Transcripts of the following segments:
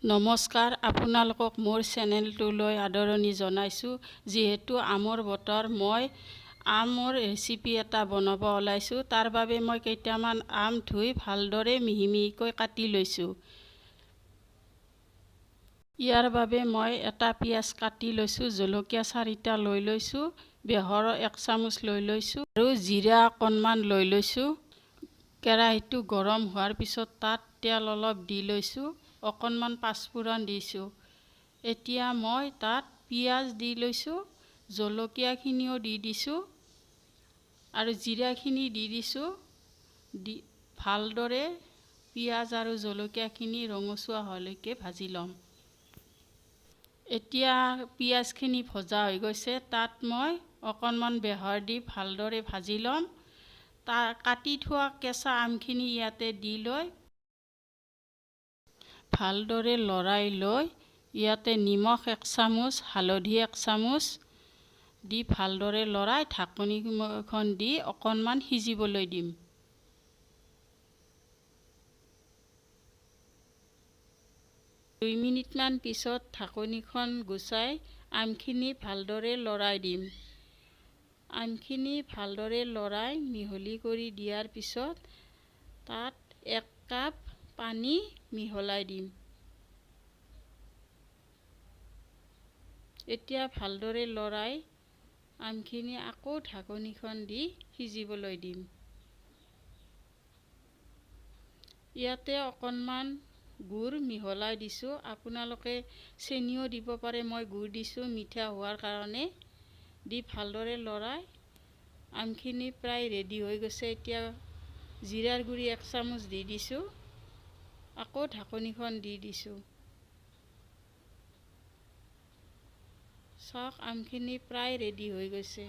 নমস্কাৰ, আপোনালোকক মোৰ চেনেলটোলৈ আদৰণি জনাইছোঁ। যিহেতু আমৰ বতৰ, মই আমৰ ৰেচিপি এটা বনাব ওলাইছোঁ। তাৰ বাবে মই কেইটামান আম ধুই ভালদৰে মিহি মিহিকৈ কাটি লৈছোঁ। ইয়াৰ বাবে মই এটা পিঁয়াজ কাটি লৈছোঁ, জলকীয়া 4টা লৈ লৈছোঁ, বেহৰ 1 চামুচ লৈ লৈছোঁ আৰু জিৰা অকণমান লৈ লৈছোঁ। কেৰাহীটো গৰম হোৱাৰ পিছত তাত তেল অলপ দি লৈছোঁ, অকণমান পাঁচফোৰণ দিছোঁ। এতিয়া মই তাত পিঁয়াজ দি লৈছোঁ, জলকীয়াখিনিও দি দিছোঁ আৰু জিৰাখিনি দি দিছোঁ। দি ভালদৰে পিঁয়াজ আৰু জলকীয়াখিনি ৰঙচুৱা হোৱালৈকে ভাজি ল'ম। এতিয়া পিঁয়াজখিনি ভজা হৈ গৈছে, তাত মই অকণমান বেহৰ দি ভালদৰে ভাজি ল'ম। তাৰ কাটি থোৱা কেঁচা আমখিনি ইয়াতে দি লৈ ভালদৰে লৰাই লৈ ইয়াতে নিমখ 1 চামুচ, হালধি 1 চামুচ দি ভালদৰে লৰাই ঢাকনিখন দি অকণমান সিজিবলৈ দিম। 2 মিনিটমান পিছত ঢাকনিখন গুচাই আমখিনি ভালদৰে লৰাই দিম। আমখিনি ভালদৰে লৰাই মিহলি কৰি দিয়াৰ পিছত তাত 1 কাপ পানী মিহলাই দিম। এতিয়া ভালদৰে লৰাই আমখিনি আকৌ ঢাকনিখন দি সিজিবলৈ দিম। ইয়াতে অকণমান গুড় মিহলাই দিছোঁ, আপোনালোকে চেনিও দিব পাৰে, মই গুড় দিছোঁ মিঠা হোৱাৰ কাৰণে। দি ভালদৰে লৰাই আমখিনি প্ৰায় ৰেডি হৈ গৈছে। এতিয়া জিৰাৰ গুড়ি 1 চামুচ দি দিছোঁ, আকৌ ঢাকনিখন দি দিছোঁ। চাওক, আমখিনি প্ৰায় ৰেডি হৈ গৈছে।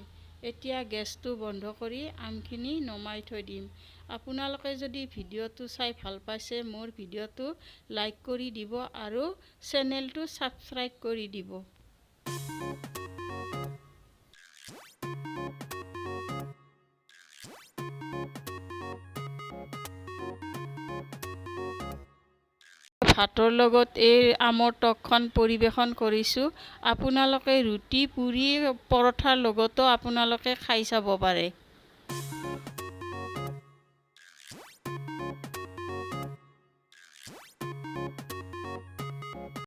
এতিয়া গেছটো বন্ধ কৰি আমখিনি নমাই থৈ দিম। আপোনালোকে যদি ভিডিঅ'টো চাই ভাল পাইছে, মোৰ ভিডিঅ'টো লাইক কৰি দিব আৰু চেনেলটো ছাবস্ক্ৰাইব কৰি দিব। ভাতৰ লগত এই আমৰ টকখন পৰিৱেশন কৰিছোঁ। আপোনালোকে ৰুটি, পুৰি, পৰঠাৰ লগতো আপোনালোকে খাই চাব পাৰে।